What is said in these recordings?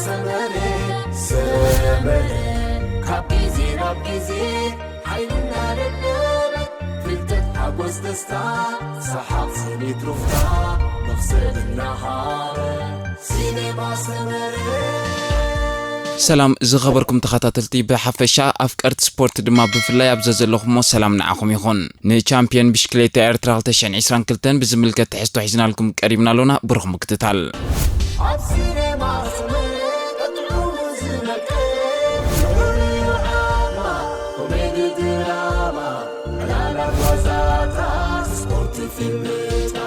ሰመረ ሰመረ ካብ ግዜ ናብ ግዜ ሓይልና ደደበ ፍልጠት ሓጎስ ደስታ ሰሓቕ ስኒት ሩፍታ መኽሰብ እናሃረ ሲኔማ ሰመረ። ሰላም ዝኸበርኩም ተኸታተልቲ፣ ብሓፈሻ ኣፍቀርቲ ስፖርት ድማ ብፍላይ ኣብ ዘዘለኹሞ ሰላም ንዓኹም ይኹን። ንቻምፒዮን ብሽክሌታ ኤርትራ ክልተ ሽሕን ዕስራን ክልተን ብዝምልከት ትሕዝቶ ሒዝናልኩም ቀሪብና ኣሎና። ብሩኽ ምክትታል። ኣብ ሲኔማ ሰመረ ቀጥዑ ዝነቀ ፍሉይ ዓማ ኮሜዲ ድራማ ዕላላት ዋዛታት ስፖርት ፊልምታት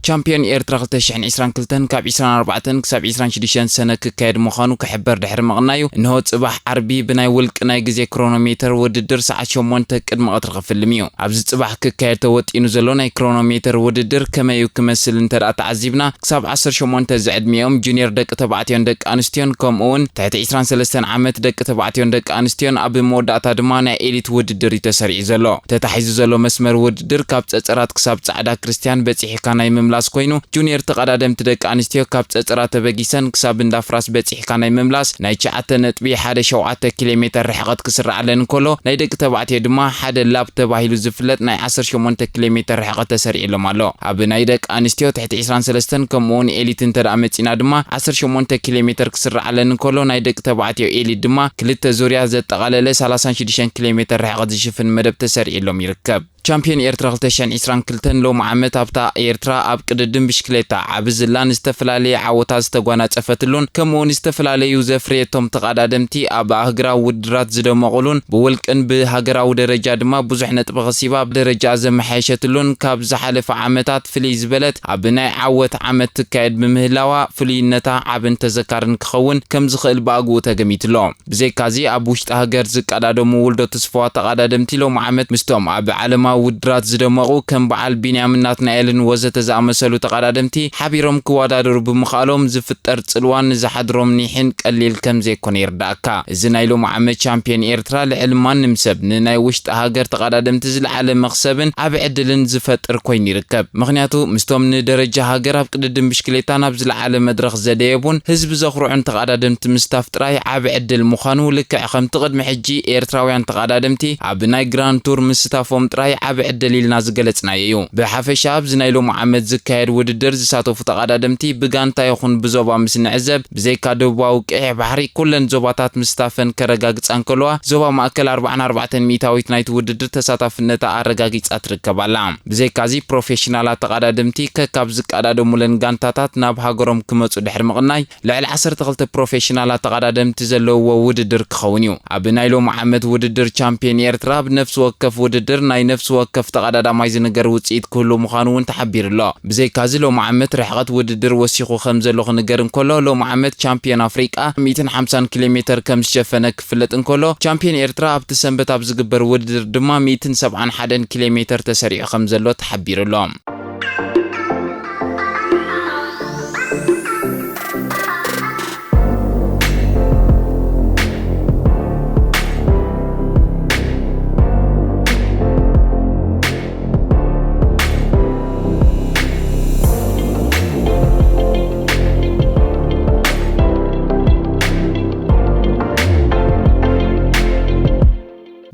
ቻምፒዮን ኤርትራ ክልተ ሽሕን ዕስራን ክልተን ካብ ዕስራን ኣርባዕተን ክሳብ ዕስራን ሽዱሽተን ሰነ ክካየድ ምዃኑ ክሕበር ድሕሪ ምቕናዩ፣ እንሆ ጽባሕ ዓርቢ ብናይ ውልቂ ናይ ግዜ ክሮኖሜተር ውድድር ሰዓት ሸሞንተ ቅድሚ ቀትሪ ክፍልም እዩ። ኣብዚ ጽባሕ ክካየድ ተወጢኑ ዘሎ ናይ ክሮኖሜተር ውድድር ከመይ እዩ ክመስል እንተ ደኣ ተዓዚብና፣ ክሳብ ዓሰርተ ሸሞንተ ዝዕድሚኦም ጁኒየር ደቂ ተባዕትዮን ደቂ ኣንስትዮን ከምኡ እውን ትሕቲ ዕስራን ሰለስተን ዓመት ደቂ ተባዕትዮን ደቂ ኣንስትዮን ኣብ መወዳእታ ድማ ናይ ኤሊት ውድድር እዩ ተሰሪዑ ዘሎ። ተታሒዙ ዘሎ መስመር ውድድር ካብ ጸጸራት ክሳብ ጻዕዳ ክርስትያን በጺሕካ ናይ ምምላስ ኮይኑ፣ ጁኒየር ተቐዳደምቲ ደቂ ኣንስትዮ ካብ ጸጸራት ተበጊሰን ክሳብ እንዳ ፍራስ በጺሕካ ናይ ምምላስ ናይ ትሽዓተ ነጥቢ ሓደ ሸውዓተ ኪሎ ሜተር ርሕቐት ክስረዓለን እንከሎ፣ ናይ ደቂ ተባዕትዮ ድማ ሓደ ላፕ ተባሂሉ ዝፍለጥ ናይ ዓሰርተ ሸሞንተ ኪሎ ሜተር ርሕቐት ተሰሪዕሎም ኣሎ። ኣብ ናይ ደቂ ኣንስትዮ ትሕቲ ዕስራን ሰለስተን ከምኡ እውን ኤሊት እንተ ደኣ መጺና ድማ ዓሰርተ ሸሞንተ ኪሎ ሜተር ክስረዓለን እንከሎ፣ ናይ ደቂ ተባዕትዮ ኤሊት ድማ ክልተ ዙርያ ዘጠቓለለ ሰላሳን ሽዱሽተን ኪሎ ሜተር ርሕቐት ዝሽፍን መደብ ተሰሪዕሎም ይርከብ። ቻምፒዮን ኤርትራ ክልተ ሽሕን ዕስራን ክልተን ሎሚ ዓመት ኣብታ ኤርትራ ኣብ ቅድድም ብሽክሌታ ዓቢ ዝላን ዝተፈላለየ ዓወታት ዝተጓናጸፈትሉን ከምኡ እውን ዝተፈላለዩ ዘፍረየቶም ተቐዳደምቲ ኣብ ኣህግራዊ ውድድራት ዝደመቑሉን ብውልቅን ብሃገራዊ ደረጃ ድማ ብዙሕ ነጥቢ ከሲባ ደረጃ ዘመሓየሸትሉን ካብ ዝሓለፈ ዓመታት ፍልይ ዝበለት ኣብ ናይ ዓወት ዓመት ትካየድ ብምህላዋ ፍሉይነታ ዓብን ተዘካርን ክኸውን ከም ዝኽእል ብኣግኡ ተገሚትሎ። ብዘይካዚ ኣብ ውሽጢ ሃገር ዝቀዳደሙ ውልዶ ተስፋዋ ተቐዳደምቲ ሎሚ ዓመት ምስቶም ኣብ ዓለማዊ ውድድራት ዝደመቑ ከም በዓል ቢንያምን ናትናኤልን ወዘተ ዝኣመሰሉ ተቐዳደምቲ ሓቢሮም ክወዳደሩ ብምኽኣሎም ዝፍጠር ጽልዋን ንዝሓድሮም ኒሕን ቀሊል ከም ዘይኮነ ይርዳእካ። እዚ ናይ ሎሚ ዓመት ቻምፒዮን ኤርትራ ልዕሊ ማንም ሰብ ንናይ ውሽጢ ሃገር ተቐዳደምቲ ዝለዓለ መኽሰብን ዓቢ ዕድልን ዝፈጥር ኮይኑ ይርከብ። ምኽንያቱ ምስቶም ንደረጃ ሃገር ኣብ ቅድድም ብሽክሌታ ናብ ዝለዓለ መድረኽ ዘደየቡን ህዝቢ ዘኹርዑን ተቐዳደምቲ ምስታፍ ጥራይ ዓቢ ዕድል ምዃኑ፣ ልክዕ ከምቲ ቅድሚ ሕጂ ኤርትራውያን ተቐዳደምቲ ኣብ ናይ ግራንድ ቱር ምስታፎም ጥራይ ዓቢ ዕድል ኢልና ዝገለጽናዮ እዩ። ብሓፈሻ ኣብዚ ናይ ሎሚ ዓመት ዝካየድ ውድድር ዝሳተፉ ተቐዳደምቲ ብጋንታ ይኹን ብዞባ ምስ ንዕዘብ፣ ብዘይካ ደቡባዊ ቀይሕ ባሕሪ ኩለን ዞባታት ምስታፈን ከረጋግጻ እንከለዋ፣ ዞባ ማእከል ኣርባዓን ኣርባዕተን ሚእታዊት ናይቲ ውድድር ተሳታፍነታ ኣረጋጊጻ ትርከብ ኣላ። ብዘይካዚ ፕሮፌሽናላት ተቐዳደምቲ ከካብ ዝቀዳደሙለን ጋንታታት ናብ ሃገሮም ክመጹ ድሕሪ ምቕናይ፣ ልዕሊ ዓሰርተ ክልተ ፕሮፌሽናላት ተቐዳደምቲ ዘለውዎ ውድድር ክኸውን እዩ። ኣብ ናይ ሎሚ ዓመት ውድድር ቻምፒዮን ኤርትራ፣ ኣብ ነፍሲ ወከፍ ውድድር ናይ ነፍሲ ወከፍ ተቐዳዳማይ ዝንገር ውጽኢት ክህሉ ምዃኑ እውን ተሓቢሩ ኣሎ። ብዘይካዚ ሎሚ ዓመት ርሕቐት ውድድር ወሲኹ ከም ዘሎ ክንገር እንከሎ፣ ሎሚ ዓመት ቻምፒዮን ኣፍሪቃ ሚእትን ሓምሳን ኪሎ ሜተር ከም ዝሸፈነ ክፍለጥ እንከሎ፣ ቻምፒዮን ኤርትራ ኣብቲ ሰንበት ኣብ ዝግበር ውድድር ድማ ሚእትን ሰብዓን ሓደን ኪሎ ሜተር ተሰሪዑ ከም ዘሎ ተሓቢሩ ኣሎ።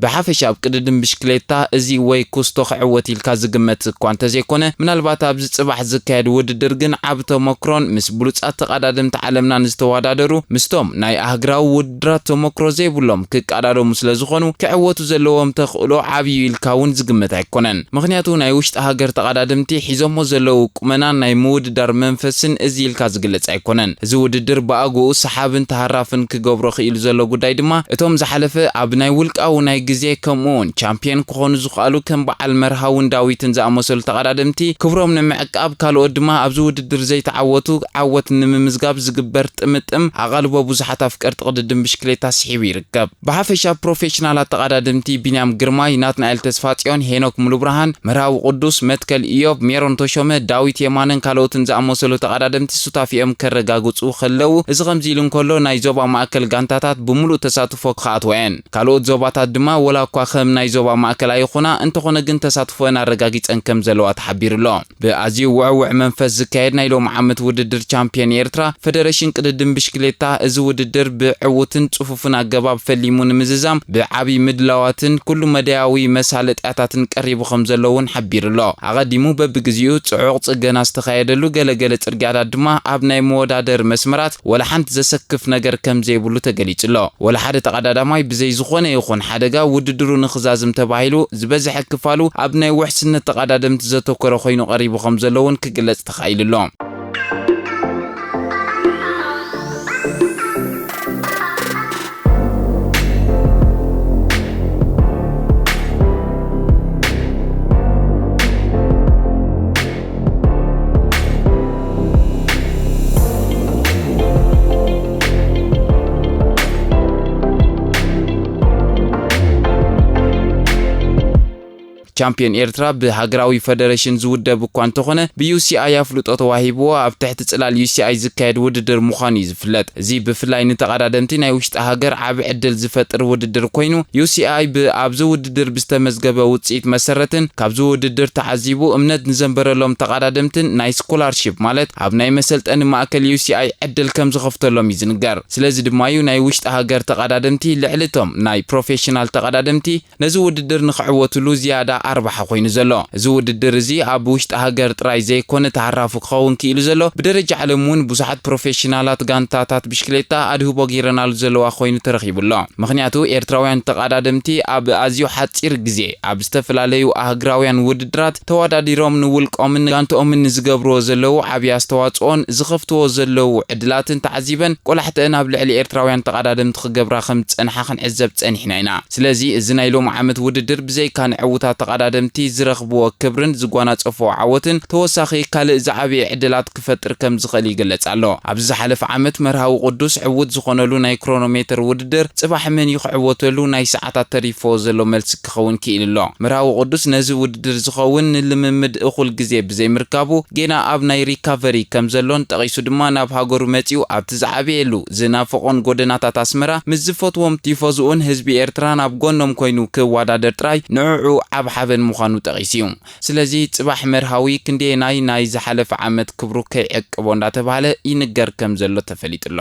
ብሓፈሻ ኣብ ቅድድም ብሽክሌታ እዚ ወይ ኩስቶ ክዕወት ኢልካ ዝግመት እኳ እንተዘይኮነ፣ ምናልባት ኣብዚ ጽባሕ ዝካየድ ውድድር ግን ዓቢ ተመክሮን ምስ ብሉጻት ተቐዳደምቲ ዓለምናን ዝተወዳደሩ ምስቶም ናይ ኣህግራዊ ውድድራት ተመክሮ ዘይብሎም ክቀዳደሙ ስለ ዝኾኑ፣ ክዕወቱ ዘለዎም ተኽእሎ ዓብዩ ኢልካ እውን ዝግመት ኣይኮነን። ምኽንያቱ ናይ ውሽጢ ሃገር ተቐዳደምቲ ሒዞሞ ዘለዉ ቁመናን ናይ ምውድዳር መንፈስን እዚ ኢልካ ዝግለጽ ኣይኮነን። እዚ ውድድር ብኣግኡ ሰሓብን ተሃራፍን ክገብሮ ክኢሉ ዘሎ ጉዳይ ድማ፣ እቶም ዝሓለፈ ኣብ ናይ ውልቃዊ ናይ ግዜ ከምኡ እውን ቻምፒዮን ክኾኑ ዝኽኣሉ ከም በዓል መርሃውን ዳዊትን ዝኣመሰሉ ተቐዳደምቲ ክብሮም ንምዕቃብ፣ ካልኦት ድማ ኣብዚ ውድድር ዘይተዓወቱ ዓወት ንምምዝጋብ ዝግበር ጥምጥም ኣቓልቦ ብዙሓት ኣፍቀርቲ ቅድድም ብሽክሌታ ስሒቡ ይርከብ። ብሓፈሻ ፕሮፌሽናላት ተቐዳደምቲ ቢንያም ግርማይ፣ ናትናኤል ተስፋጽዮን፣ ሄኖክ ሙሉብርሃን፣ መርሃዊ ቅዱስ፣ መትከል ኢዮብ፣ ሜሮን ተሾመ፣ ዳዊት የማነን ካልኦትን ዝኣመሰሉ ተቐዳደምቲ ሱታፊኦም ከረጋግጹ ከለዉ፣ እዚ ከምዚ ኢሉ እንከሎ፣ ናይ ዞባ ማእከል ጋንታታት ብምሉእ ተሳትፎ ክኣትዋ እየን። ካልኦት ዞባታት ድማ ወላ እኳ ከም ናይ ዞባ ማእከል ኣይኹና፣ እንተኾነ ግን ተሳትፎአን ኣረጋጊጸን ከም ዘለዋ ተሓቢሩ ኣሎ። ብኣዝዩ ውዕውዕ መንፈስ ዝካየድ ናይ ሎሚ ዓመት ውድድር ቻምፒዮን ኤርትራ፣ ፈደረሽን ቅድድም ብሽክሌታ፣ እዚ ውድድር ብዕዉትን ጽፉፍን ኣገባብ ፈሊሙ ንምዝዛም ብዓቢ ምድላዋትን ኩሉ መዳያዊ መሳለጥያታትን ቀሪቡ ከም ዘሎ እውን ሓቢሩ ኣሎ። ኣቐዲሙ በብግዜኡ ጽዑቕ ጽገና ዝተኻየደሉ ገለገለ ጽርግያታት ድማ ኣብ ናይ መወዳደር መስመራት ወላ ሓንቲ ዘሰክፍ ነገር ከም ዘይብሉ ተገሊጹ ኣሎ። ወላ ሓደ ተቐዳዳማይ ብዘይ ዝኾነ ይኹን ሓደጋ ውድድሩ ንኽዛዝም ተባሂሉ ዝበዝሐ ክፋሉ ኣብ ናይ ውሕስነት ተቐዳደምቲ ዘተኮረ ኮይኑ ቀሪቡ ከም ዘሎ እውን ክግለጽ ተኻኢሉ ኣሎ። ቻምፒዮን ኤርትራ ብሃገራዊ ፈደረሽን ዝውደብ እኳ እንተኾነ፣ ብዩ ሲ ኣይ ኣፍልጦ ተዋሂብዎ ኣብ ትሕቲ ጽላል ዩ ሲ ኣይ ዝካየድ ውድድር ምዃኑ እዩ ዝፍለጥ። እዚ ብፍላይ ንተቐዳደምቲ ናይ ውሽጢ ሃገር ዓቢ ዕድል ዝፈጥር ውድድር ኮይኑ፣ ዩ ሲ ኣይ ብ-፣ ኣብዚ ውድድር ብዝተመዝገበ ውጽኢት መሰረትን ካብዚ ውድድር ተዓዚቡ እምነት ንዘንበረሎም ተቐዳደምትን ናይ ስኮላርሺፕ፣ ማለት ኣብ ናይ መሰልጠኒ ማእከል ዩ ሲ ኣይ ዕድል ከም ዝኸፍተሎም እዩ ዝንገር። ስለዚ ድማ እዩ ናይ ውሽጢ ሃገር ተቐዳደምቲ ልዕሊ እቶም ናይ ፕሮፌሽናል ተቐዳደምቲ ነዚ ውድድር ንኽዕወትሉ ዝያዳ ኣርባሓ ኮይኑ ዘሎ። እዚ ውድድር እዚ ኣብ ውሽጢ ሃገር ጥራይ ዘይኮነ ተሃራፉ ክኸውን ክኢሉ ዘሎ፣ ብደረጃ ዓለም እውን ብዙሓት ፕሮፌሽናላት ጋንታታት ብሽክሌታ ኣድህቦ ገይረናሉ ዘለዋ ኮይኑ ተረኺቡ ኣሎ። ምኽንያቱ ኤርትራውያን ተቐዳደምቲ ኣብ ኣዝዩ ሓጺር ግዜ ኣብ ዝተፈላለዩ ኣህግራውያን ውድድራት ተወዳዲሮም ንውልቆምን ጋንትኦምን ንዝገብርዎ ዘለዉ ዓብዪ ኣስተዋጽኦን ዝኸፍትዎ ዘለዉ ዕድላትን ተዓዚበን ቆላሕተአን ኣብ ልዕሊ ኤርትራውያን ተቐዳደምቲ ክገብራ ከም ዝጸንሓ ክንዕዘብ ጸኒሕና ኢና። ስለዚ እዚ ናይ ሎሚ ዓመት ውድድር ብዘይካ ንዕዉታት ተቐዳደምቲ ዝረኽብዎ ክብርን ዝጓናጸፍዎ ዓወትን ተወሳኺ ካልእ ዝዓበየ ዕድላት ክፈጥር ከም ዝኽእል ይግለጽ ኣሎ። ኣብዚ ዝሓለፈ ዓመት መርሃዊ ቅዱስ ዕዉት ዝኾነሉ ናይ ክሮኖሜተር ውድድር ጽባሕ መን እዩ ክዕወተሉ ናይ ሰዓታት ተሪፎ ዘሎ መልሲ ክኸውን ክኢሉ ኣሎ። መርሃዊ ቅዱስ ነዚ ውድድር ዝኸውን ንልምምድ እኹል ግዜ ብዘይምርካቡ ጌና ኣብ ናይ ሪካቨሪ ከም ዘሎን ጠቒሱ ድማ ናብ ሃገሩ መጺኡ ኣብቲ ዝዓበየሉ ዝናፈቖን ጎደናታት ኣስመራ ምስ ዝፈትዎም ቲፎዝኡን ህዝቢ ኤርትራን ኣብ ጎኖም ኮይኑ ክወዳደር ጥራይ ንዕዑ ዓብ ሓበን ምዃኑ ጠቒሱ እዩ። ስለዚ ጽባሕ መርሃዊ ክንደየናይ ናይ ዝሓለፈ ዓመት ክብሩ ከይዕቅቦ እንዳተባህለ ይንገር ከም ዘሎ ተፈሊጡ ኣሎ።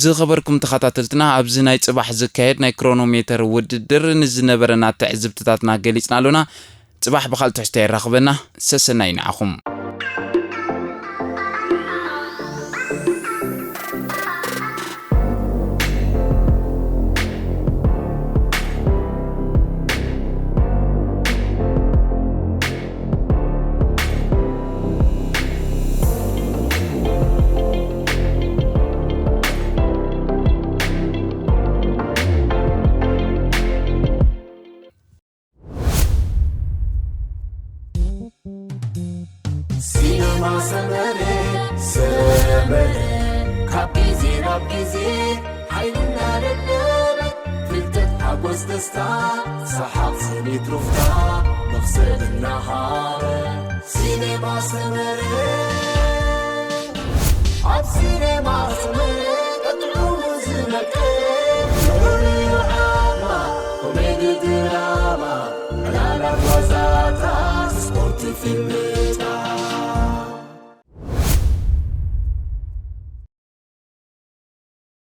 ዝኸበርኩም ተኸታተልትና፣ ኣብዚ ናይ ጽባሕ ዝካየድ ናይ ክሮኖሜተር ውድድር ንዝነበረና ትዕዝብትታትና ገሊጽና ኣሎና። ጽባሕ ብኻልእ ትሕዝቶ የራኽበና። ሰሰናዩ ንዓኹም። ሲነማ ሰመረ፣ ሰመረ፣ ካብ ግዜ ናብ ግዜ ሓይሊ እናደለበ፣ ፍልጠት፣ ሓጎስ፣ ደስታ፣ ሰሓቕ፣ ስኒት፣ ሩፍታ፣ መኽሰብ እናሃበ። ሲነማ ሰመረ፣ ኣብ ሲነማ ሰመረ፣ ጥዑሙ ዝመቀ፣ ፍሉይ ዓቕማ፣ ኮሜዲ፣ ድራማ፣ ዕላላት፣ ዋዛታት፣ ስፖርት፣ ፊልም፣